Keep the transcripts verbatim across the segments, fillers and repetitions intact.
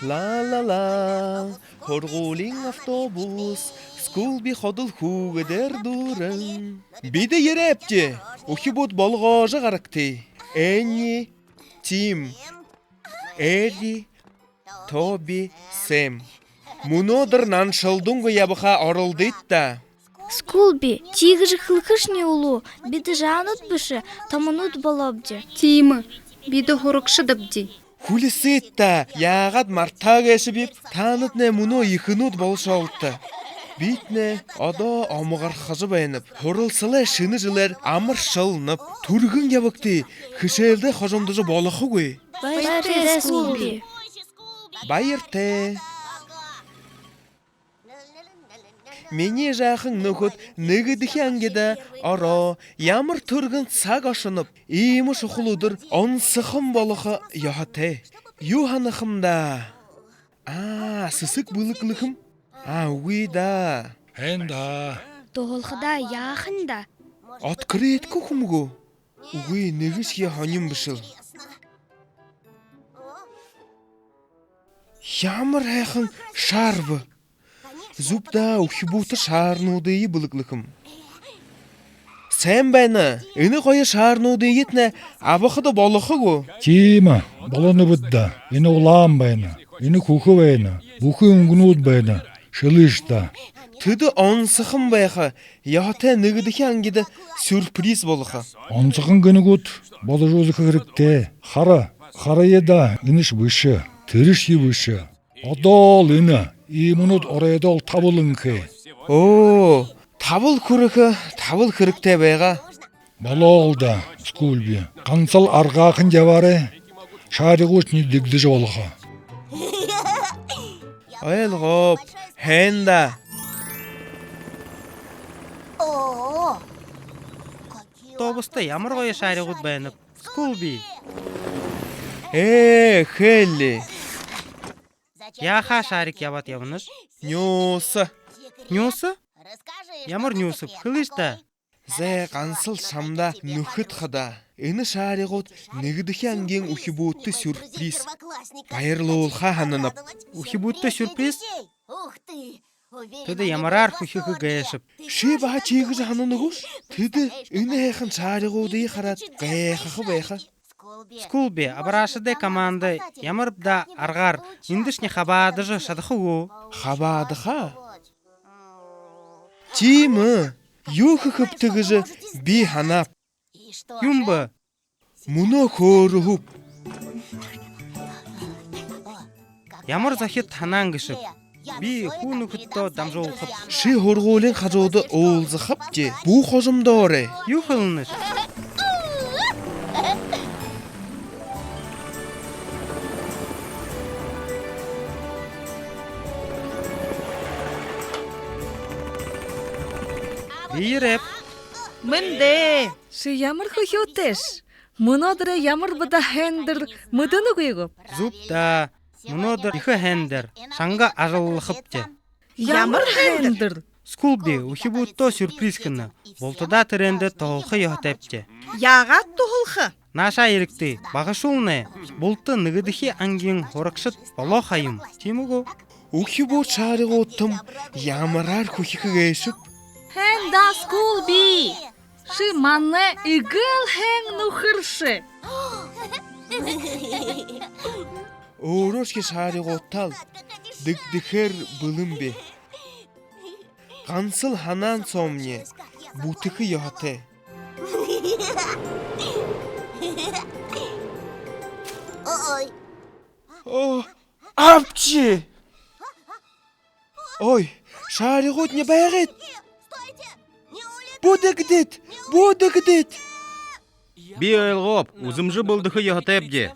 Ла-ла-ла, һургуулиин автобус Скулби ходол хүүгэдээр дүүрэн. Бидэ ерээбди, үхибүүд, болгожо гарагты. Энни, Тим, Эри, Тоби, Сэм. Мүнөөдэр наншалдангүй ябахаа оролдыт даа. Скулби, тиигэжэ хэлэхэшни үлүү, бидэ жаанууд бэшэ, томонууд болообди. Тиимэ, бидэ һурагшадбди. Хүлисыт даа, яагаад мартаа гээшэбиб, таанаднай мүнөө ехэнүүд болошоолта. Биднай одоо омогорхожо байнаб. Һуралсалай шэнэ жэлээр амаршалнаб. Түргэн ябагты, хэшээлдээ хожомдожо болохогүй. Баяртай, Скулби. Баяртай. Минии жаахан нүхэд нэгэдэхи ангида ороо, ямар түргэн саг ошоноб. Иимэ шухала үдэр онсохон болохо ёһотой. Юу һанахам даа? Аа, сэсэг бэлэглэхэм. Аа, үгы даа. Һайн даа. Туһалхадаа яахань даа? Открытка үгэхэм гү? Үгы, нэгэшье һонин бэшэл. Ямар һайхан шар бэ. Зүб даа, үхибүүдтэ шарнуудые бэлэглэхэм. Сайн байна. Энэ гоё шарнуудыетнай абахада болохо гү? Тиимэ, болоно бэд даа. Энэ улаан байна. Энэ хүхэ байна. Бүхы үнгэнүүд байна. Шэлыш даа. Тэдэ онсохон байха ёһотой, нэгэдэхи ангида сюрприз болохо. Онсохон гэнэ гүт, боложо үзэхэ хэрэгтэй. Хара, харая даа, энэш бэшэ, тэрэшье бэшэ. Одоол энэ, иимэнүүд оройдоол табаланхай. Оо, табал хүрэхэ, табал хэрэгтэй байгаа. Болоол даа, Скулби. Гансал аргаахан ябаарай. Шаригуудшни дэгдэжэ болохо. Ойлгооб, һайн даа. Автобуста ямар гоё шаригууд байнаб, Скулби. Ээ, Хелли. Яахаа шарик ябаад ябанаш? Нюуса. Нюуса? Ямар нюусаб? Хэлыш даа. Зай, гансал шамда, нүхэд хадаа. Энэ шаригууд нэгэдэхи ангиин үхибүүдтэ сюрприз. Баярлуулха һананаб. Үхибүүдтэ сюрприз? Тэдэ ямараар хүхихэ гээшэб? Ши баһа тиигэжэ һанана гүш? Тэдэ энэ һайхан шаригуудые хараад гайхаха байха. Скулби, абарагшадай команда ямар бэ даа аргаар эндэшни хабаадажа шадаха гү? Хабаадаха? Тиимэ. Юу хэхэбта гэжэ би һанааб. Юун бэ? Мүнөө хөөрэһүүб. Ямар зохид һанаан гээшэб? Би хуу нүхэдтөө дамжуулхаб. Ши һургуулиин хажууда уулзахабди. Бү хожомдоорой. Юу хэлэнэш? Би ерээб. Мэндэ. Ши ямар хүхюутэйш? Мүнөөдэр ямар бэ даа һайндэр мэдэнэ гү? Зүб даа. Мүнөөдэр ехэ һайндэр шанга ажаллахабди. Ямар һайндэр? Скулби үхибүүдтэ сюрприз хэнэ. Бултадаа тэрээндэ туһалха ёһотойбди. Яагаад туһалха? Наашаа ерэгты, багашуулнай. Булта нэгэдэхи ангиин һурагшад болоо ха юм. Тиимэ гү? Үхибүүд шаригуудтам ямараар хүхихэ гээшэб? Һайн даа, Скулби. Ши манай эгээл һайн нүхэрши. Өөрөөшье шаригуудтаал дэгдэхээр бэлэн би. Гансал һанаан соомни бүтэхэ ёһотой. Ой. О, апчи! Ой, шаригуудни байгыт! Бү дэгдыт! Бү дэгдыт! Би ойлгооб, үзэмжэ бэлдэхэ ёһотойбди.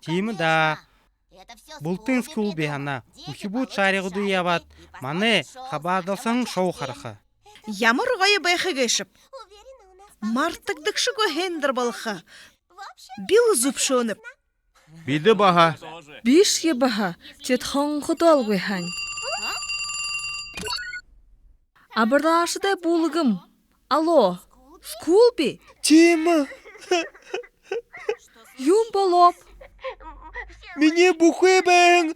Тиимэ даа. Бултын Скулби һанаа, үхибүүд шаригуудые абаад, манай хабаадалсаһан шоу хараха. Ямар гоё байха гээшэб. Мартагдагшагүй һайндэр болохо. Бил зүбшөөнэб. Бидэ баһа. Бишье баһа, теэд хонходоолгүй һаань. Абарагшадай бүлгэм. Алло, Скулби? Тиимэ. Юун болооб? Минии бүхы байһан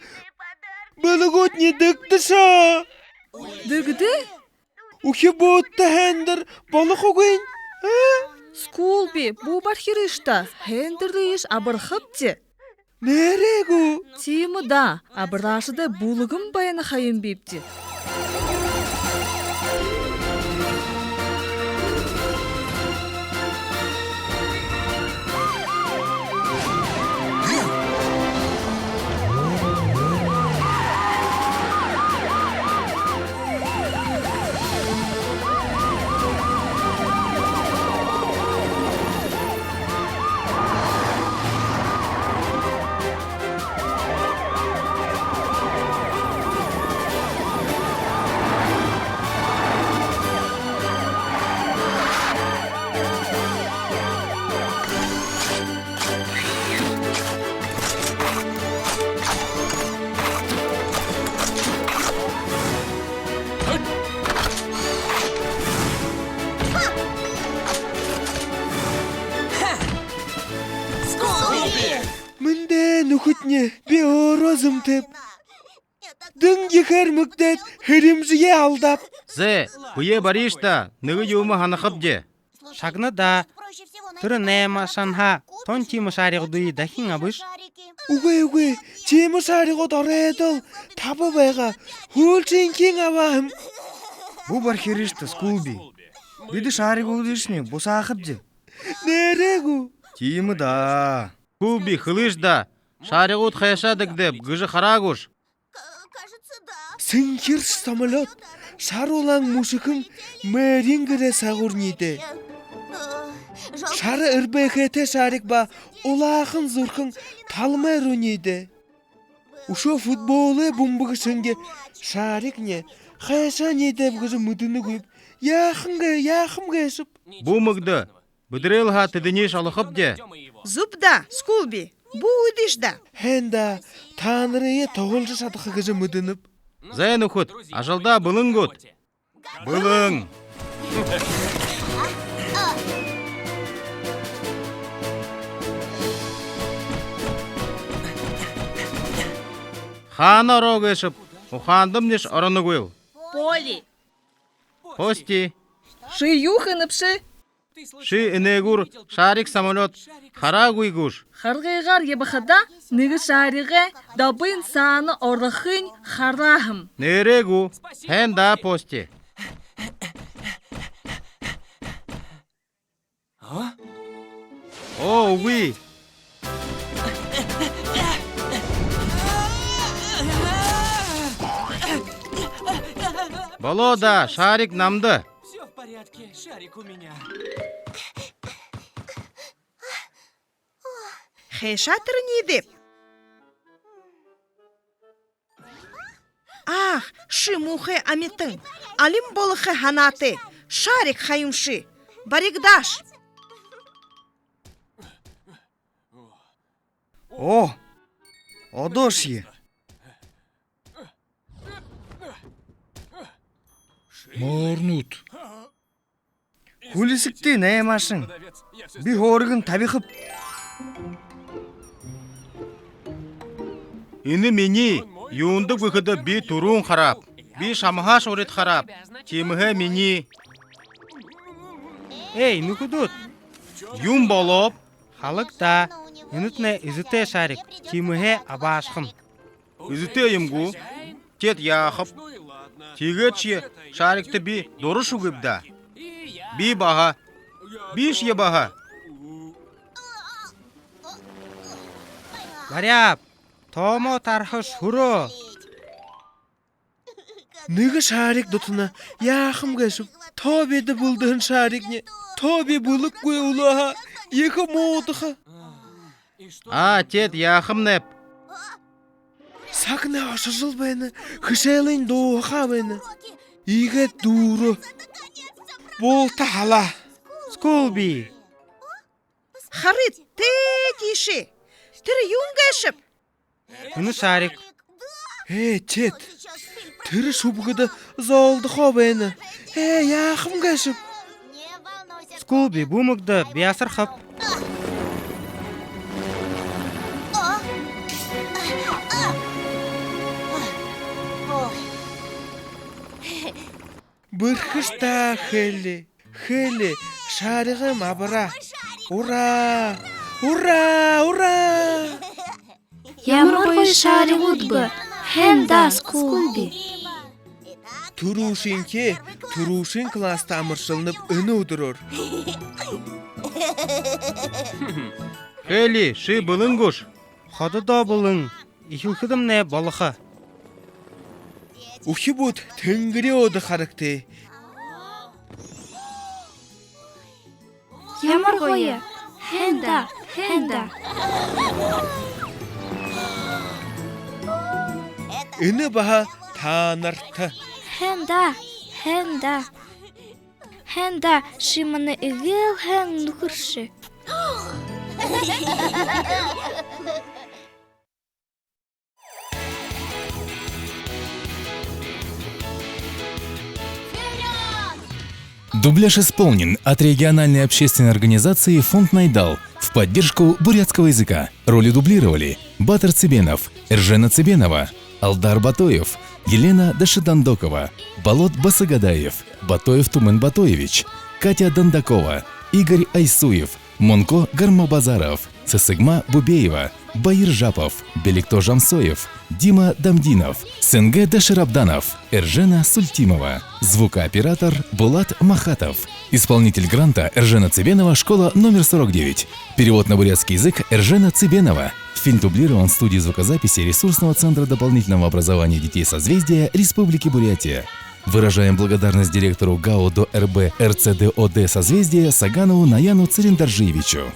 бэлэгүүдни дэгдэшоо. Дэгдээ? Үхибүүдтэ һайндэр болохогүйнь, а? Скулби, бү бархирыш даа, һайндэрыш, абархабди. Нээрээ гү? Тиимэ даа, абараашадай бүлгэм байна ха юм бибди. Мэндэ, нүхэдни, би өөрөө зэмэтэйб. Дэн ехээр мэгдээд, хэрэмжэеэ алдааб. Зэ, бэеэ барыш даа, нэгэ юумэ һанахабди. Шагна даа. Тэрэ найма шанһаа тон тиимэ шаригуудые дахин абыш. Үгы, үгы, тиимэ шаригууд оройдоол таба байгаа. Һүүлшынхиие абаа һэм. Бү бархирыш даа, Скулби. Бидэ шаригуудыешни бусаахабди. Нээрээ гү? Тиимэ даа. Скулби, хэлыш даа, шаригууд хайшаа дэгдээб гэжэ хараа гүш? Сэнхиршэ самолёт шара улаан мүшэхэн мэрин гэрэй саагуур ниидээ. Шара эрбээхэйтэй шарик ба улаахан зүрхэн талмай руу ниидээ. Үшөө футболой бүмбэгэ шэнги шарикни хайшаа ниидээб гэжэ мэдэнэгүйб. Яахам гээ, яахам гээшэб. Бү мэгдэ. Бидэ тэрэл һаа тэдэниие олохобди. Зүб даа, Скулби, бү үдыш даа. Һайн даа, таанарые туһалжа шадаха гэжэ мэдэнэб. Зай, нүхэд, ажалдаа бэлэн гүт? Бэлэн. Хаана ороо гээшэб, ухаандамниш ороногүйл. Поли. Пости. Ши юу хэнэбши? Ши энээгүүр шарик самолёт хараагүй гүш? Харгыгаар ябахада нэгэ шаригай добын саана орохынь хараа һэм. Нээрээ гү? Һайн даа, Пости. Оо, үгы. Болоо даа, шарик намда. Всё в порядке, шарик у меня. Хайшаа тэрэ ниидээб? Ах, ши муухай амитан, алим болохо һанаатай, шарик ха юмши. Баригдааш. Оо, одоошье. Моорнууд. Хүлисэгты, наймаашан. Би һөөргэнь табихаб. Энэ минии, юундэб гэхэдэ, би түрүүн харааб. Би шамһааш урид харааб. Тиимэһээ минии. Эй, нүхэдүүд! Юун болооб? Халаг даа. Энэтнай эзэтэй шарик. Тиимэһээ абаашахам. Эзэтэй юм гү? Теэд яахаб? Тиигээдшье шарикта би дурашьегүйб даа. Би баһа. Бишье баһа. Баряаб, тоомоо тархаш хүрөө. Нэгэ шарик дутана. Яахам гээшэб? Тоо бидэ бэлдэһэн шарикни. Тоо би бэлэггүй үлөө һаа, ехэ муудаха. А, теэд яахамнайб? Сагнай ошожол байна, хэшээлынь дууһахаа байна. Иигээд дүүрээ. Булта халаа. Скулби. Харыт, тээ тиишээ. Тэрэ юун гээшэб? Энэ шарик. Ээ, теэд. Тэрэ шүбгэдэ зоолдохоо байна. Ээ, яахам гээшэб? Скулби, бү мэгдэ, би асархаб. Бэрхэш даа, Хелли. Хелли, шаригыем абараа. Ура! Ура! Ура! Ямар гоё шаригууд бэ! Һайн даа, Скулби. Түрүүшынхиеэ түрүүшын класста амаршалнаб энэ үдэрөөр. Хелли, ши бэлэн гүш? Ходо даа бэлэн. Эхилхэдэмнай болохо. Үхибүүд, тэнгэри өөдэ харагты. Ямар гоё! Һайн даа, һайн даа. Энэ баһа таанарта. Һайн даа, һайн даа. Һайн даа, ши манай эгээл һайн нүхэрши. Дубляж исполнен от региональной общественной организации «Фонд Найдал» в поддержку бурятского языка. Роли дублировали: Батор Цыбенов, Эржена Цыбенова, Алдар Батоев, Елена Дашидондокова, Болот Басагадаев, Батоев Тумэн Батоевич, Катя Дондокова, Игорь Айсуев, Монко Гармабазаров, Сэсэгма Бубеева, Баир Жапов, Беликто Жамсоев, Дима Дамдинов, Сэнгэ Даширабданов, Эржена Сультимова, звукооператор Булат Махатов, исполнитель гранта Эржена Цыбенова, школа номер сорок девять. Перевод на бурятский язык Эржена Цыбенова. Фильм дублирован в студии звукозаписи Ресурсного центра дополнительного образования детей «Созвездие» Республики Бурятия. Выражаем благодарность директору ГАУ ДО РБ РЦДОД «Созвездие» Саганову Наяну Цырендоржиевичу.